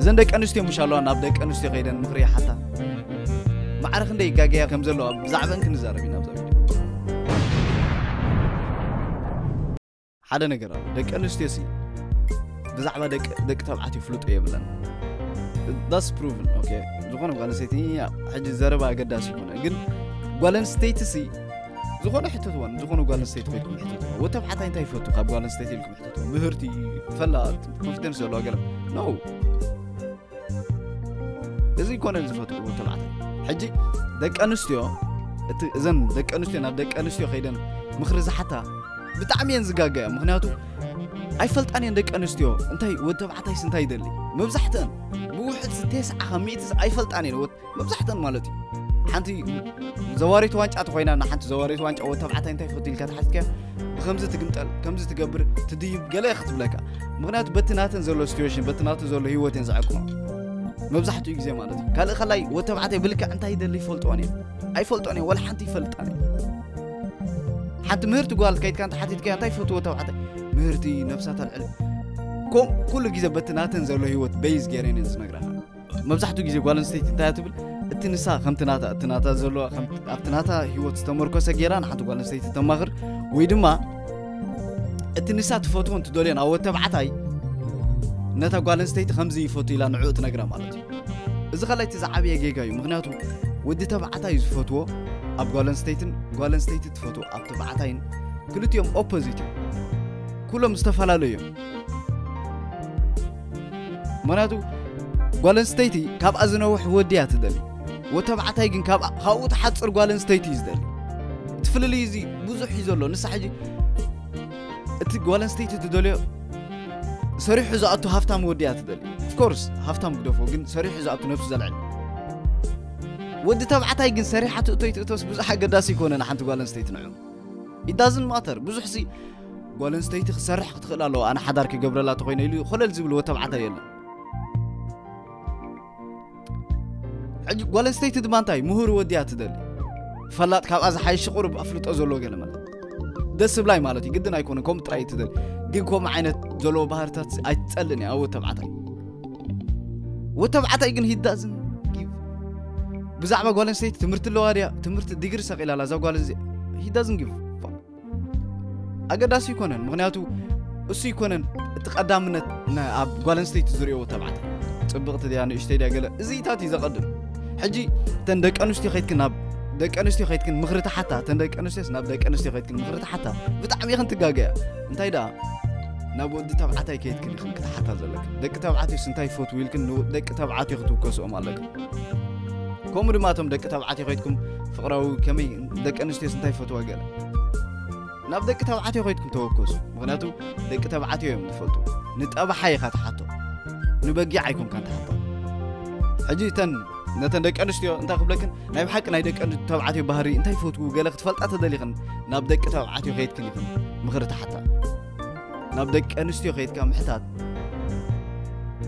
እዘን ደቂ ኣንስትዮ ምሽ ኣለዋ ናብ ደቂ ኣንስትዮ ከይደን ምኽሪ ይሓታ። ማዕረ ክንደይ ይጋገያ ከም ዘለዋ ብዛዕባን ክንዛረብ ኢና ኣብዛ ቪድዮ። ሓደ ነገር ኣሎ። ደቂ ኣንስትዮ ሲ ብዛዕባ ደቂ ደቂ ተባዕትዮ ፍልጦ የብለን። That's proven. Okay፣ ዝኾነ ጓል ኣንስተይቲ ሕጂ ዘረባ ኣገዳሲ ይኮነ፣ ግን ጓል ኣንስተይቲ ሲ ዝኾነ ሕተትዋን፣ ዝኾነ ጓል ኣንስተይቲ ኮይንኩም ሕተትዋ፣ ወተባዕታይ እንታይ ይፈቱ ካብ ጓል ኣንስተይቲ ኢልኩም ሕተትዋ። ምህርቲ፣ ፈላጥ፣ ኮንፊደንስ ዘለዋ ገለ ነው። እዚ ይኮነን ዝፈትዎ ተባዕታይ። ሕጂ ደቂ ኣንስትዮ፣ እቲ እዘን ደቂ ኣንስትዮ ናብ ደቂ ኣንስትዮ ከይደን ምኽሪ ዝሓታ ብጣዕሚ እየን ዝጋገያ። ምኽንያቱ ኣይፈልጣን እየን ደቂ ኣንስትዮ እንታይ፣ ወዲ ተባዕታይስ እንታይ ይደሊ። መብዛሕትአን ብውሕድ ዝተስዓ ካብ ሚእቲ ኣይፈልጣን እየን፣ ወድ- መብዛሕትአን ማለት እዩ። ሓንቲ ዘዋሪት ዋንጫ ተኮይና፣ ንሓንቲ ዘዋሪት ዋንጫ ወድ ተባዕታይ እንታይ ይፈቱ ኢልካ ተሓትካ፣ ብከምዚ ትግምጠል፣ ከምዚ ትገብር፣ ትድይብ ገለ ክትብለካ። ምኽንያቱ በቲ ናተን ዘሎ ሲትዌሽን፣ በቲ ናተን ዘሎ ህይወት እየን ዝዕቅማ መብዛሕትኡ ግዜ ማለት እዩ። ካልእ ከላይ ወድ ተባዕታይ ብልክዕ እንታይ ይደሊ ይፈልጥዋን እዮም። ኣይፈልጦን እዮም፣ ወላ ሓንቲ ይፈልጣን እዮም። ሓንቲ ምህርቲ ጓል ከይድካ እንተ ሓቲትካ እንታይ ይፈትዎ ተባዕታይ፣ ምህርቲ፣ ነብሳ ተልዕል፣ ከም ኩሉ ግዜ በቲ ናተን ዘሎ ህይወት በይዝ ገይረን እየን ዝነግራኻ። መብዛሕትኡ ግዜ ጓል ኣንስተይቲ እንታይ እያ ትብል? እቲ ንሳ ከምቲ ናታ፣ እቲ ናታ ዘለዋ፣ ከም ኣብቲ ናታ ህይወት ዝተመርኮሰ ገይራ ንሓንቲ ጓል ኣንስተይቲ ተማኽር፣ ወይ ድማ እቲ ንሳ ትፈትዎን ትደልዮን ኣብ ወድ ተባዕታይ ነታ ጓል ኣንስተይቲ ከምዚ ይፈቱ ኢላ ንዕኡ ትነግራ ማለት እዩ። እዚ ካልኣይ እቲ ዝዓበየ ጌጋ እዩ። ምኽንያቱ ወዲ ተባዕታይ ዝፈትዎ ኣብ ጓል ኣንስተይትን ጓል ኣንስተይቲ ትፈትዎ ኣብ ተባዕታይን ክልቲኦም ኦፖዚት እዮም። ኩሎም ዝተፈላለዩ እዮም። ምኽንያቱ ጓል ኣንስተይቲ ካብኣ ዝነውሕ ወዲ እያ ትደሊ። ወተባዕታይ ግን ካብ ካብኡ ትሓፅር ጓል ኣንስተይቲ እዩ ዝደሊ። እቲ ፍልልይ እዚ ብዙሕ እዩ ዘሎ። ንሳ ሕጂ እቲ ጓል ኣንስተይቲ ትደልዮ ሰሪሑ ዝኣቱ ሃፍታም ወዲ እያ ትደሊ። ኦፍኮርስ ሃፍታም ግደፎ፣ ግን ሰሪሑ ዝኣቱ ነብሱ ዘልዕል። ወዲ ተባዕታይ ግን ሰሪሓ ትእቶይ ትእቶስ ብዙሕ ኣገዳሲ ይኮነ ንሓንቲ ጓል ኣንስተይቲ ንዑ። It doesn't matter። ብዙሕ ሲ ጓል ኣንስተይቲ ክሰርሕ ክትኽእል ኣለዋ፣ ኣነ ሓዳር ክገብረላ ተኮይነ ኢሉ ኮለል ዝብል ወተባዕታይ የለን። ሕጂ ጓል ኣንስተይቲ ድማ እንታይ ምሁር ወዲ እያ ትደሊ። ፈላጥ ካብኣ ዝሓይሽ ቁሩብ ኣፍልጦ ዘለዎ ገለ ማለት ደስ ብላይ ማለት እዩ። ግድን ኣይኮነን ከምኡ ጥራይ ትደሊ፣ ግን ከምኡ ዓይነት ዘለዎ ባህርታት ኣይትጸልን እያ ኣብ ወተባዕታይ። ወተባዕታይ ግን he doesn't give። ብዛዕባ ጓል ኣንስተይቲ ትምህርቲ ኣለዋ ድያ፣ ትምህርቲ ዲግሪ ሰቂላ ኣላ እዛ ጓል እዚ፣ he doesn't give fuck። ኣገዳሲ ይኮነን፣ ምኽንያቱ እሱ ይኮነን እቲ ቀዳምነት ና- ኣብ ጓል ኣንስተይቲ ዝሪኦ ተባዕታይ። ጽብቕቲ ድያ ንእሽተይ ድያ ገለ እዚታት እዩ ዘቐድም። ሕጂ እተን ደቂ ኣንስትዮ ከይትክን ናብ ደቂ ኣንስትዮ ከይትክን ምኽሪ ተሓታ፣ እተን ደቂ ኣንስትዮስ ናብ ደቂ ኣንስትዮ ከይትክን ምኽሪ ተሓታ ብጣዕሚ ኢኽን ትጋገያ። እንታይ ደኣ ናብ ወዲ ተባዕታይ ከይትክን ኢኽን ክትሓታ ዘለክን። ደቂ ተባዕትዮስ እንታይ ይፈትዉ ኢልክን ንደቂ ተባዕትዮ ክትውከስኦም ኣለክን። ከምኡ ድማ እቶም ደቂ ተባዕትዮ ከይትኩም ፍቕራዊ ከመይ ደቂ ኣንስትዮስ እንታይ ይፈትዋ ገለ ናብ ደቂ ተባዕትዮ ከይትኩም ተወከሱ። ምኽንያቱ ደቂ ተባዕትዮ እዮም ዝፈልጡ። ንጠባሓ ኢኻ ትሓቶ፣ ንበጊዕ ኣይኮንካን ትሓቶ። ሕጂ እተን ነተን ደቂ ኣንስትዮ እንታይ ክብለክን ናይ ብሓቂ ናይ ደቂ ተባዕትዮ ባህሪ እንታይ ይፈትዉ ገለ ክትፈልጣ ተደሊኽን ናብ ደቂ ተባዕትዮ ከይትክን ኢኽን ምኽሪ ትሓታ። ናብ ደቂ ኣንስትዮ ከይትካ ምሕታት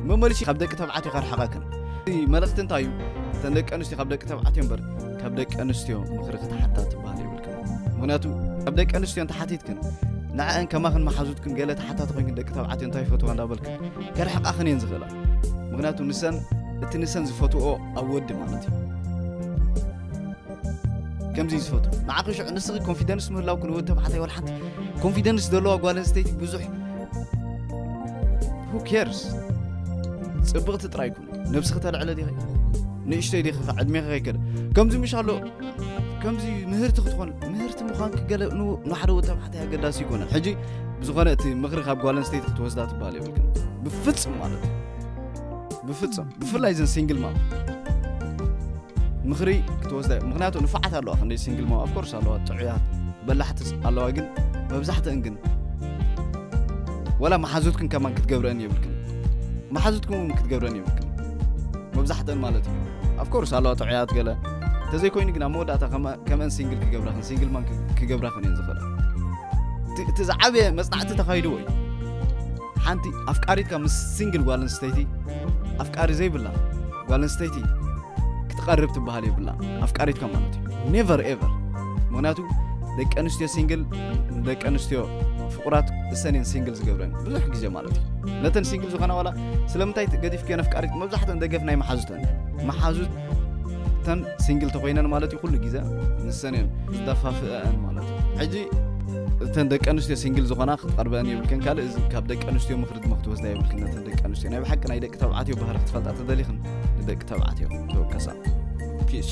መመልሲ ካብ ደቂ ተባዕትዮ ከርሓቐክን። እቲ መልእኽቲ እንታይ እዩ? እተን ደቂ ኣንስትዮ ካብ ደቂ ተባዕትዮ እምበር ካብ ደቂ ኣንስትዮ ምኽሪ ክትሓታ ትበሃል የብልክን። ምኽንያቱ ካብ ደቂ ኣንስትዮ እንተሓቲትክን ንዐን ከማኽን መሓዙትክን ገለ ተሓታት ኮይንክን ደቂ ተባዕትዮ እንታይ ይፈትዋ እንዳበልክን ከርሕቓኽን እየን ዝኽእላ። ምኽንያቱ ንሰን እቲ ንሰን ዝፈትዎ ኣብ ወዲ ማለት እዩ። ከምዚ እዩ ዝፈቱ ንዓኺ ሽዑ ንስኺ ኮንፊደንስ ምህላው ክንወድ ተባዕታይ ዋላ ሓንቲ ኮንፊደንስ ዘለዋ ጓል ኣንስተይቲ ብዙሕ who cares። ጽብቕቲ ጥራይ ኩን ነብስኺ ተልዕለ ዲኺ ንእሽተይ ዲኺ ዕድሜኺ ከይከደ ከምዚ ምሽ ኣሎ ከምዚ ምህርቲ ክትኾን ምህርቲ ምዃን ክገለ ንሓደ ወድ ተባዕታይ ኣገዳሲ ይኮነን። ሕጂ ብዝኾነ እቲ ምኽሪ ካብ ጓል ኣንስተይቲ ክትወስዳ ትበሃል የብልክን ብፍጽም ማለት እዩ። ብፍጽም ብፍላይ እዘን ሲንግል ማም ምኽሪ ክትወስዳ ምኽንያቱ ንፉዓት ኣለዋ ክንደይ ሲንግል ማም ኣፍኮርስ ኣለዋ ጥዑያት በላሕትስ ኣለዋ ግን መብዛሕትእን ግን ወላ መሓዙትክን ከማን ክትገብረን የብልክን መሓዙትኩም እውን ክትገብረን የብልክን መብዛሕትእን ማለት እዩ ኣፍኮርስ ኣለዋ ጥዑያት ገለ እንተዘይኮይኑ ግን ኣብ መወዳእታ ከምአን ሲንግል ክገብራኽን ሲንግል ማም ክገብራኽን እየን ዝኽእላ እቲ ዝዓበየ መፅናዕቲ ተኻይድዎ እዩ ሓንቲ ኣፍቃሪትካ ምስ ሲንግል ጓል ኣንስተይቲ ኣፍቃሪ ዘይብላ ጓል ኣንስተይቲ ክትቐርብ ትበሃል የብላ ኣፍቃሪትካ ማለት እዩ never ever ምክንያቱ ደቂ ኣንስትዮ ሲንግል ደቂ ኣንስትዮ ፍቁራት እሰን እየን ሲንግል ዝገብረን ብዙሕ ግዜ ማለት እዩ። ነተን ሲንግል ዝኾና ዋላ ስለምንታይ ገዲፍክዮ ነፍቃሪት መብዛሕትአን ደገፍ ናይ መሓዙተን መሓዙተን ሲንግል ተኮይነን ማለት እዩ ኩሉ ግዜ ንሰን እየን ዝደፋፍአን ማለት እዩ። ሕጂ እተን ደቂ ኣንስትዮ ሲንግል ዝኾና ክትቐርበን የብልክን። ካልእ እዚ ካብ ደቂ ኣንስትዮ ምኽሪ ድማ ክትወስዳ የብልክን። ነተን ደቂ ኣንስትዮ ናይ ብሓቂ ናይ ደቂ ተባዕትዮ ባህሪ ክትፈልጣ ተደሊኽን ንደቂ ተባዕትዮ ተወከሳ። ፒስ።